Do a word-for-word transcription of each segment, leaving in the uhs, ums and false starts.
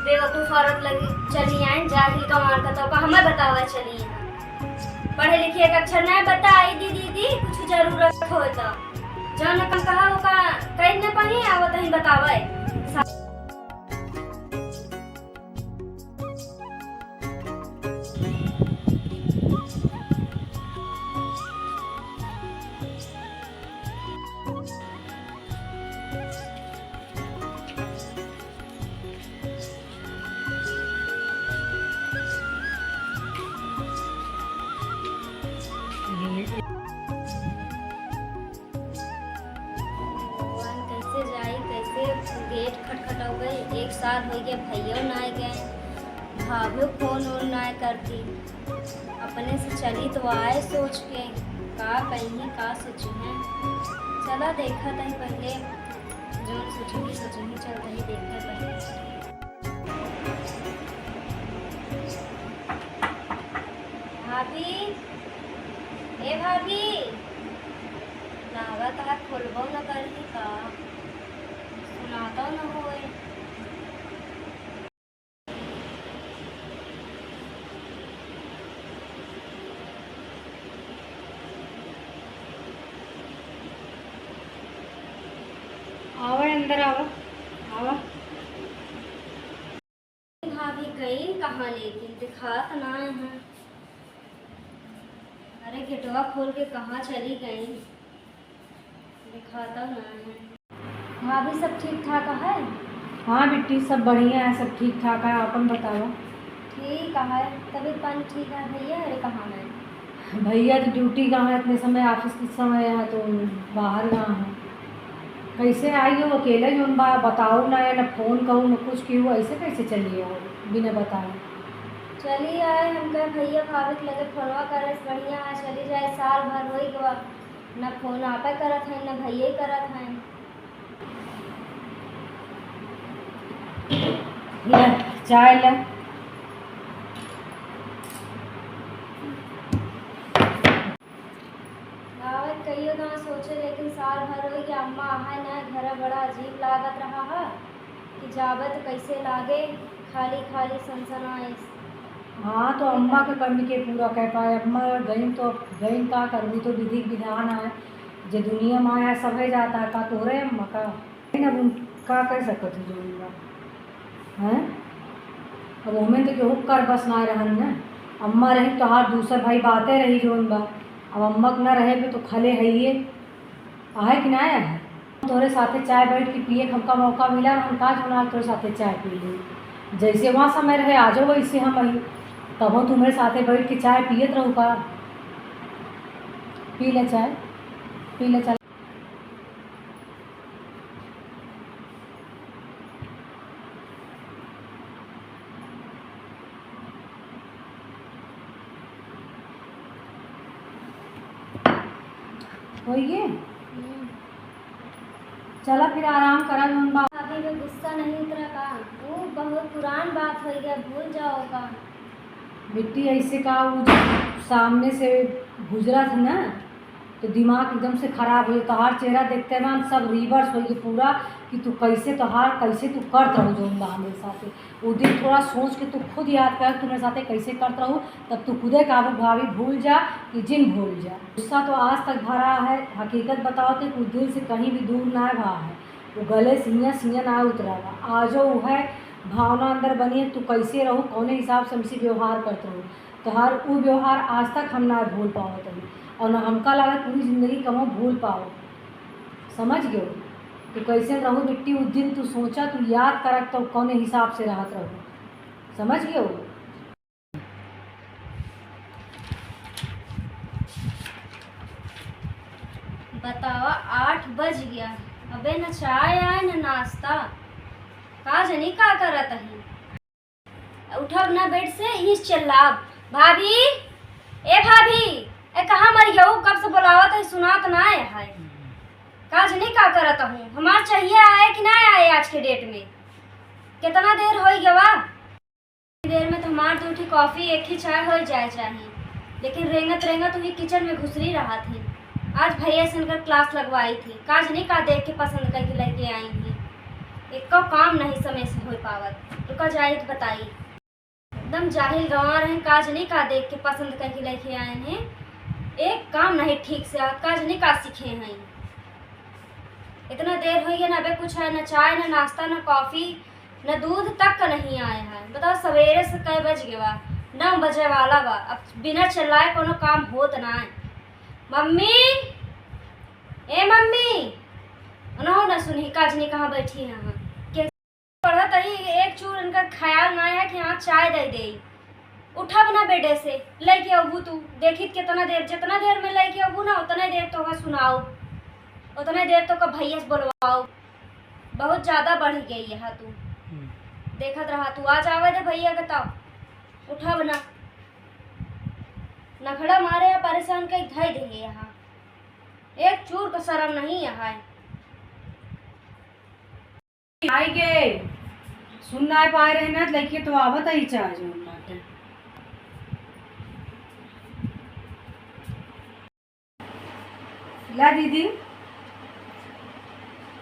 बेवकूफ औरत लगी चली आइन, जाहिल कमार का, तो का हमें बतावा चली यहाँ। पढ़े लिखे एक अक्षर नहीं बताई दी दीदी, कुछ जरूरत हो तो। जौन कम कहा हो का कहीं न कहीं आवत ही बतावे। भगवान, कैसे जाई, कैसे गेट खटखटावे। एक साल होइ गए, भैया ना गए, भाभी फोन उन ना करती। अपने से चली तो आए सोच के, का कहीं का सोची है। चला देखा तही पहले, जो सोचेंगी सोचेंगी, चल तही देखा पहले। भाभी, ए भाभी, लागत है खोलबो न करही का, सुनातो न होए। आवा, अंदर आवा, आवा। भाभी गई कहाँ, लेकिन दिखात ना है। अरे, गेटवा खोल के कहाँ चली गई, दिखाता ना है। भाभी, सब ठीक ठाक है? हाँ बिट्टी, सब बढ़िया है, सब ठीक ठाक है। आपन बतावा। ठीक है, तबीयत पानी ठीक है भैया? अरे, कहाँ गए? भैया तो ड्यूटी गए हैं, इतने समय, ऑफिस के समय है तो बाहर गए हैं। कैसे आई हो अकेले, जौन बा, बताओ ना, ना फोन करो, ना कुछ कियो, ऐसे कैसे चली हो बिना बताए? चली आए, हम कहे भैया भाभी के लगे फोनवा करे से बढ़िया है चली जाए, साल भर होई गवा, ना फोन आपे करत है, ना भैया ही करत है। ले, चाय ले। आवत कहियो ना सोचे, लेकिन साल भर होई कि अम्मा आहे ना घरे, बड़ा अजीब लागत रहा है कि जाबे तो कैसे लागे, खाली खाली सनसनाए। हाँ, तो अम्मा के कमी के पूरा कर पाए। अम्मा गई तो गई, का करबू, तो विधि के विधान है, जे दुनिया में आया सभे जाता है, का तोहरे अम्मा का? लेकिन अब उन का कर सकत हो जौन बा, हैं? अब ओमे तो केहू कर बस ना रहन न। अम्मा रही तोहार दूसर भाई बाते रही जौन बा। अब अम्मा के ना रहे पे तो खले है ये। आहे कि ना आहे? तोहरे साथे चाय बैठ के पिए के हमका मौका मिला, हम का जौन आज तोहरे साथे चाय पी ली। जैसे वहाँ समय रहे, आजो वैसे हम अही। तबो तुम्हरे साथे बैठ के चाय पियत रहू का? पी ले चाय, पी ले चाय। होइए? हम्म। चला फिर आराम करा जौन बा। अभी भी गुस्सा नहीं उतरा का? वो बहुत पुरान बात हो गया, भूल जाओ का? बिट्टी, ऐसे का, वो जो सामने से गुजरा था ना, तो दिमाग एकदम से खराब हो गया। तोहार चेहरा देखते ना सब रिवर्स हो गया पूरा, कि तू कैसे, तोहार कैसे तू करत रहू जौन बा हमरे साथे। वो दिन थोड़ा सोच के तू खुद याद कर, तू मेरे साथे कैसे करत रहू, तब तू खुदे काबू भाभी भूल जा कि जिन भूल जा। गुस्सा तो आज तक भरा है, हकीकत बताओ तो कुछ दिल से कहीं भी दूर ना भा है। वो गले से हियाँ से हियाँ ना उतरा बा। आजो वो है भावना अंदर बनी है, तू कैसे रहू, कौने हिसाब से हमसे व्यवहार करत रहू। तोहार उ व्यवहार आज तक हम ना भूल पावत हई और ना हमका लागत पूरी जिंदगी कबो भूल पाओ। समझ गयो? तू कैसे रहू बिट्टी, उ दिन तू सोचा, तू याद करत तो कौने हिसाब से रहत रहू। समझ गयो? बतावा, आठ बज गया, अबे न चाय आए न नाश्ता, का जनी का करत ही। उठब ना बेड से, इस चिल्लाब, "भाभी, ए भाभी, ए कहाँ मर गयो? कब से बुलावत है, सुनात ना है। का जनी का करत हूँ, हमार चाहिए आए कि ना आए आज के डेट में? कितना देर हो गवा?" देर में तो हमार दो ठी कॉफी, एक ही चाय हो जाए चाहिए, लेकिन रेंगत रेंगत वही किचन में घुसरी रहा थी। आज भैया से इनकर क्लास लगवाई थी, का जनी का देख के पसंद करके लेके आई थी। एको काम नहीं समय से होइ पावत। रुका जाई त बताई। एकदम जाहिल गंवार हैं, का जनी का देख के पसंद करके लेके आए हैं। एक काम नहीं ठीक से आवत, का जनी का सीखे हैं। इतना देर होइ गया ना, अबे कुछ है ना चाय, ना नाश्ता, ना कॉफी, ना दूध तक का नहीं आया है। बताओ, सवेरे से कै बज गया बा, नौ बजे वाला बा। अब बिना चिल्लाए कोनो काम होत ना है। मम्मी, ए मम्मी, उनहु ना सुनी, का जनी कहाँ बैठी हैं। के पढ़त ही, एक चूर इनका ख्याल ना है कि हाँ, चाय दे दे। उठब ना बेडे से, लेके अबू तू। देखी कितना देर, जितना देर में लेके अबू ना, उतने देर तोका सुनाओ, उतने देर तोका भैया से बोलवाओ। बहुत ज्यादा बढ़ गई है तू। हम्म। देखत रहा तू, आज आवे दे भैया के तब उठब ना। नखड़ा मारे या परेशान कई धई दे यहाँ। एक चूर का शर्म नहीं यहाँ है। आई के सुन ना पाए रहे ना, लेके तो आवत ही चाह जो बाटे। ला दीदी।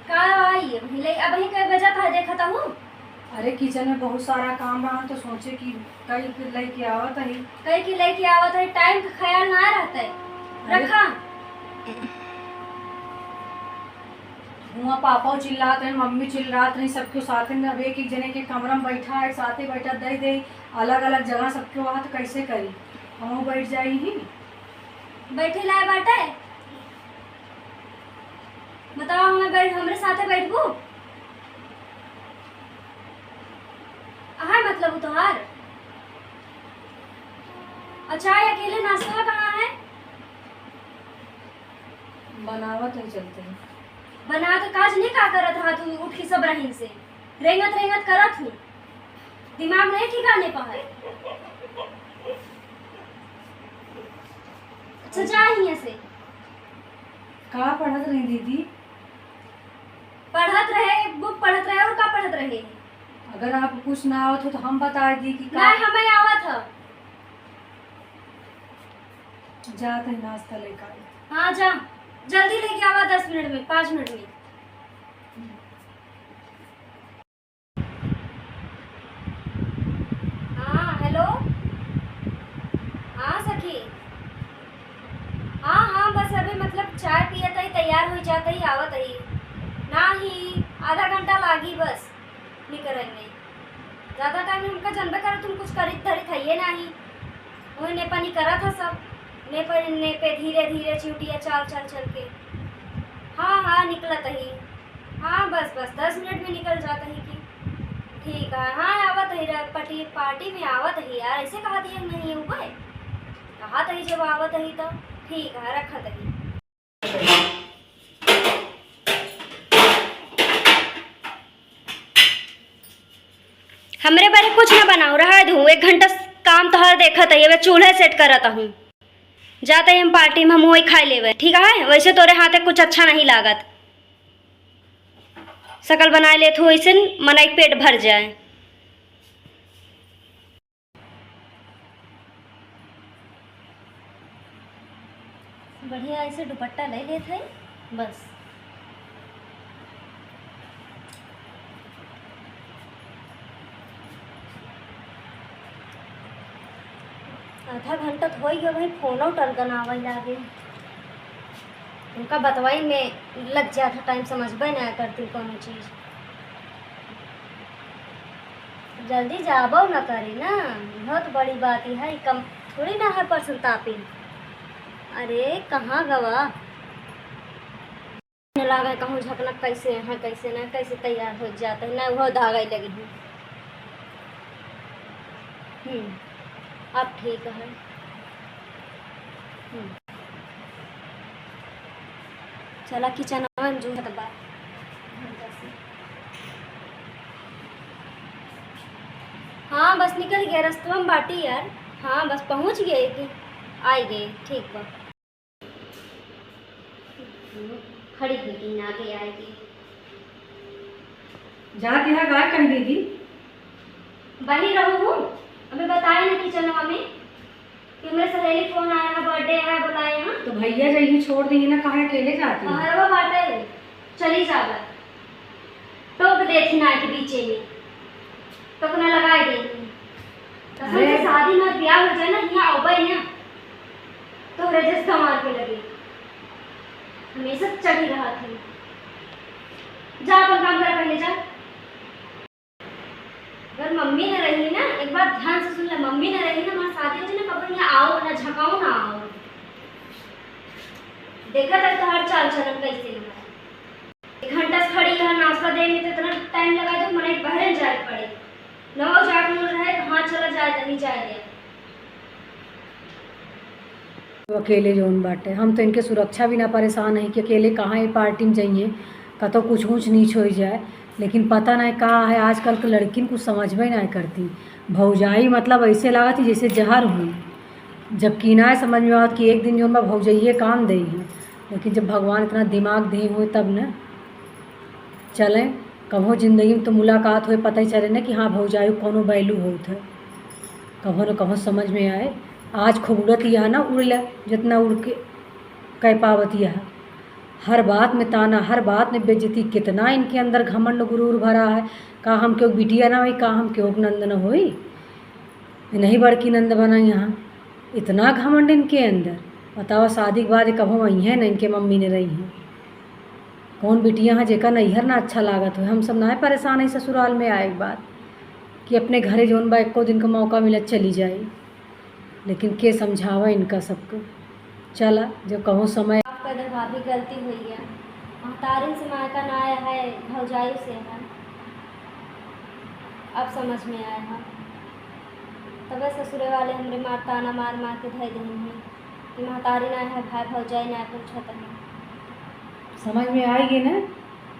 का आई? अबही ले, अबही कै बजत है, देखत हूँ। अरे, किचन में बहुत सारा काम रहा, तो सोचे कि कई के लेके आवत ही। कई के लेके आवत ही, टाइम का ख्याल ना रहता है। अरे, रखा। हुआ पापा चिल्लात रहे, मम्मी चिल्लात रही, सबके साथे में अब एक एक जने के कमरा में बैठा है, साथे बैठा दे दे, अलग अलग जगह सबके वहाँ, तो कैसे करी? हम बैठ जाई ही। बैठे लाए बाटे? बताओ, हमें बैठ, हमरे साथे बैठबू? अहा, मतलब उ तोहार? अच्छा, ये अकेले नाश्ता कहाँ है? बनावत है, चलते हैं। बना के काज नहीं का करत रहा तू, उठ के सब रहीन से रेंगत रेंगत करत हूँ। दिमाग नहीं ठिकाने पर है। अच्छा, जा हियां से। का पढ़त रही दीदी? पढ़त रहे, बुक पढ़त रहे, और का पढ़त रहे? अगर आप कुछ ना आवत हो तो हम बता दी कि का। नहीं, हमें आवत है। जात है नाश्ता लेकर। हाँ, जा, जल्दी लेके आवा, दस मिनट में, पाँच मिनट में। हाँ, हेलो। हाँ सखी। हाँ, हाँ, बस अभी मतलब चाय पियत ही, तैयार होइ जात ही, आवत ही। ना ही आधा घंटा लागी बस निकरन में। ज्यादा टाइम हमका जनबे करत, तुम कुछ करित धरित हइये नाही। वही नेपानी करत ह सब, ने पर, ने पे धीरे धीरे चिउटिया चाल चल चल के। हाँ, हाँ, निकलत ही। हाँ, बस, बस, दस मिनट में निकल जात ही कि। ठीक है, हाँ, आवत ही रे, पटी-, पार्टी में आवत ही यार, ऐसे कहत ही नहीं उबे। कहत ही जब आवत ही तो ठीक है, रखत ही। हमरे बारे कुछ ना बनाओ, रहा दू, एक घंटा काम तोहार देखत ही, अब चूल्हा सेट करत हूँ। जात ही हम पार्टी में, हम वही खाई लेवे, ठीक है? वैसे तोरे हाथे कुछ अच्छा नहीं लागत। सकल बनाए लेत हो, ऐसे मनई के पेट भर जाए। बढ़िया ऐसे दुपट्टा ले लेत है, बस। आधा घंटा तो होइ गया भाई, फोनो टलकन आवै लागे। उनका बतवाई में लग जात है टाइम, समझबे ना करती कौनो चीज। जल्दी जाबो न करी ना, बहुत बड़ी बात है, कम थोड़ी ना है परसंतापिन। अरे कहाँ गवा? न लागे कहूँ झकनक कैसे है, कैसे ना, कैसे तैयार हो जाते हैं, ना वो धागा ही लगे हैं। हम्म, अब ठीक है। हम्म। चला किचन में जूहत बा। हाँ, बस निकल गया, रस्तवा में बाटी यार। हाँ, बस पहुँच गए कि आई गए, ठीक बा। खड़ी हुई थी, ना आगे आए थी। जात यहाँ गाय कहीं दीदी? वही रहू हूँ, अबे बताए ना किचनवा में कि हमरे सहेली फोन आया है, बर्थडे है, बुलाए हैं। तो भैया जइहीं छोड़ दी ना, काहे अकेले जाती है? बहरवा बाटे, चली जाबे। टोक देखी ना के बीचे में तो अपना लगाए दे। कसम से अरे। शादी में ब्याह हो जाए ना, यहाँ आवे ना, तोहरे जस गंवार के लगे हमेशा चढ़ी रहत है। जा अपन काम कर पहले जा। अगर मम्मी न रही ना, एक बात ध्यान से सुन ले, मम्मी न रही ना, हमार शादी हो जाए ना, कबो यहाँ आओ ना, झकाओ ना आओ। देखा था तोहार चाल चलन कैसे है। एक घंटा से खड़ी है, नाश्ता दे में तो इतना टाइम लगा दो, मने बहरे जाए पड़े। नौ जाट मुड़ रहे, हाँ चला जाए, तभी जाए दे। तो अकेले जौन बाटे, हम तो इनके सुरक्षा भी ना परेशान है कि अकेले कहाँ ये पार्टी में जाइए, कतो कुछ ऊँच नीच हो जाए। लेकिन पता नहीं का है, आजकल के लड़किन कुछ समझ में ना करती। भौजाई मतलब ऐसे लागत है जैसे जहर हुई। जब की ना समझ में आवत कि एक दिन जौन बा भौजाइये काम दे है, लेकिन जब भगवान इतना दिमाग दे हुए तब न चलें। कभो जिंदगी में तो मुलाकात होए, पता ही चले ना कि हाँ भौजाई कौनो value होत है। कभो न कभो समझ में आए। आज खूब उड़त यह ना उड़ ले, जितना उड़ के कह पावत यह। हर बात में ताना, हर बात में बेइज्जती। कितना इनके अंदर घमंड गुरूर भरा है। का हम केहू बिटिया ना होई, का हम केहू नंद ना होई? नहीं बड़की नंद बना यहाँ, इतना घमंड इनके अंदर। बताओ, शादी के बाद कभो वही है ना, इनके मम्मी न रही हैं। कौन बिटिया है जेका नैहर ना अच्छा लागत हो? हम सब ना परेशान है ससुराल में आए के बाद कि अपने घरे जौन बा एको दिन का मौका मिला चली जाए, लेकिन के समझावा इनका सबको। चला, जब कहूँ समय। माफ कर दे भाभी, गलती हुई है। महतारिन से मायका ना आया है, भौजाई से है। अब समझ में आया है। तबे ससुरे वाले हमरे मार ताना मार मार के धई देहन हैं कि महतारी ना है, भाई भौजाई ना पूछत है। समझ में आएगी ना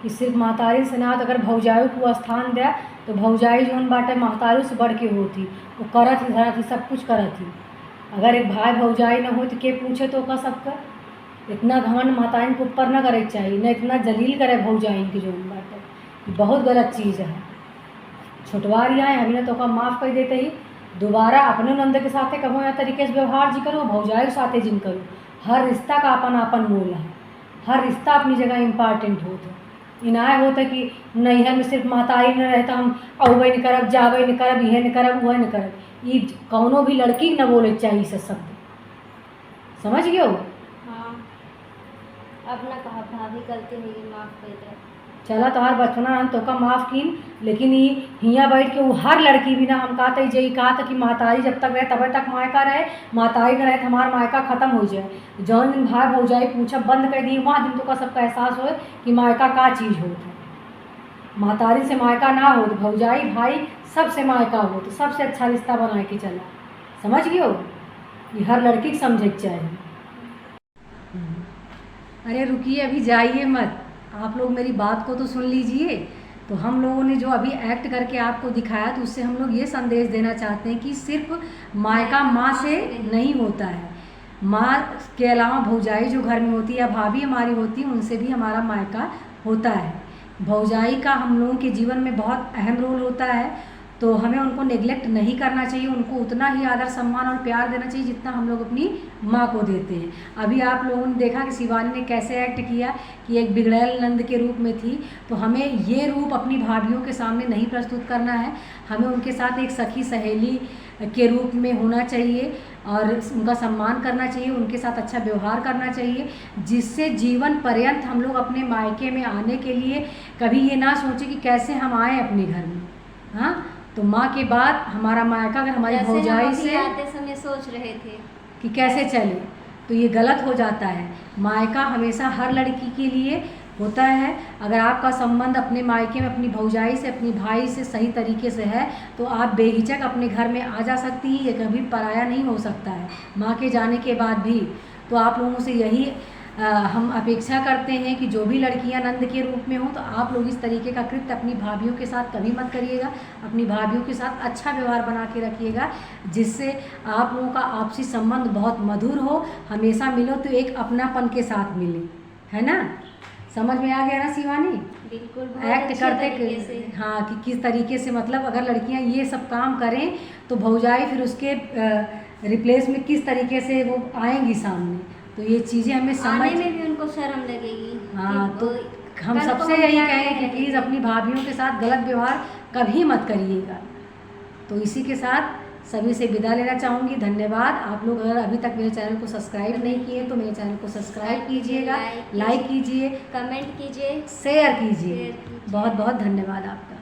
कि सिर्फ महतारी से ना, तो अगर भौजाई को स्थान दे, तो भौजाई जौन बाटे महतारू से बढ़ के होती। वो करत ही धरत ही सब कुछ करत ही। अगर एक भाई भौजाई न हो तो के पूछे तो का सबका? इतना घमंड महताइन के ऊपर न करे के चाहिए, न इतना जलील करे भौजाइन के जौन बाटे। ये बहुत गलत चीज़ है। छोटवार यहाँ है, अभी ना तो का माफ़ कर देते ही, दोबारा अपने नंद के साथे कबो यहाँ तरीके से व्यवहार जी करो, भौजाई के साथे जिन करो। हर रिश्ता का अपन अपन मोल है, हर रिश्ता अपनी जगह important होत है। इनाय होत है कि नैहर में सिर्फ महतारी न रहे तो हम अउबे न करब, जाबे न करब, इहे न करब, उहे न करब। ई कौनो भी लड़की के न बोले के चाहिए से शब्द। समझ गयो? हाँ, अब ना कहब भाभी, गलती हुई, माफ कर दे। चला, तोहार बचपना रहन तोका माफ कीन, लेकिन ई हियाँ बैठ के उ हर लड़की भी ना, हम कहते जे ई कहत कि महतारी जब तक रहे तबे तक मायका रहे, महतारी न रहे तो हमार मायका खत्म हो जाए। जौन दिन भाई भौजाई पूछब बंद कर दी, वहाँ दिन तोका सबका एहसास होए कि मायका का चीज़ होत है। महतारी से मायका ना होत, भौजाई भाई सबसे मायका होत, सबसे अच्छा रिश्ता बनाए के चला। समझ गयो? ये हर लड़की के समझे के चाहिए। अरे रुकिए, अभी जाइए मत, आप लोग मेरी बात को तो सुन लीजिए। तो हम लोगों ने जो अभी act करके आपको दिखाया, तो उससे हम लोग ये संदेश देना चाहते हैं कि सिर्फ मायका माँ से नहीं होता है, माँ के अलावा भौजाई जो घर में होती है या भाभी हमारी होती है, उनसे भी हमारा मायका होता है। भौजाई का हम लोगों के जीवन में बहुत अहम role होता है, तो हमें उनको neglect नहीं करना चाहिए, उनको उतना ही आदर सम्मान और प्यार देना चाहिए जितना हम लोग अपनी माँ को देते हैं। अभी आप लोगों ने देखा कि शिवानी ने कैसे act किया कि एक बिगड़ैल नंद के रूप में थी, तो हमें ये रूप अपनी भाभियों के सामने नहीं प्रस्तुत करना है। हमें उनके साथ एक सखी सहेली के रूप में होना चाहिए और उनका सम्मान करना चाहिए, उनके साथ अच्छा व्यवहार करना चाहिए, जिससे जीवन पर्यंत हम लोग अपने मायके में आने के लिए कभी ये ना सोचें कि कैसे हम आए अपने घर में। हाँ, तो माँ के बाद हमारा मायका अगर हमारी जैसे हम भौजाई अभी से आते समय सोच रहे थे कि कैसे चले, तो ये गलत हो जाता है। मायका हमेशा हर लड़की के लिए होता है। अगर आपका संबंध अपने मायके में अपनी भौजाई से, अपनी भाई से सही तरीके से है, तो आप बेहिचक अपने घर में आ जा सकती हैं। ये कभी पराया नहीं हो सकता है माँ के जाने के बाद भी। तो आप लोगों से यही, अ, हम अपेक्षा करते हैं कि जो भी लड़कियां नंद के रूप में हों, तो आप लोग इस तरीके का कृत्य अपनी भाभियों के साथ कभी मत करिएगा। अपनी भाभियों के साथ अच्छा व्यवहार बना के रखिएगा, जिससे आप लोगों का आपसी संबंध बहुत मधुर हो, हमेशा मिलो तो एक अपनापन के साथ मिले, है ना? समझ में आ गया ना शिवानी? बिल्कुल, बहुत act अच्छे करते तरीके से। हाँ, कि किस तरीके से, मतलब अगर लड़कियां ये सब काम करें तो भौजाई फिर उसके, अ, replace में किस तरीके से वो आएंगी सामने। तो ये चीज़ें हमें समझ आने में भी उनको शर्म लगेगी हाँ, कि तो वो हम सबसे यही कहें कि प्लीज अपनी भाभियों के साथ गलत व्यवहार कभी मत करिएगा। तो इसी के साथ सभी से विदा लेना चाहूँगी। धन्यवाद। आप लोग अगर अभी तक मेरे चैनल को सब्सक्राइब नहीं किए तो मेरे चैनल को सब्सक्राइब कीजिएगा, लाइक कीजिए, कमेंट कीजिए, शेयर कीजिए। बहुत बहुत धन्यवाद आपका।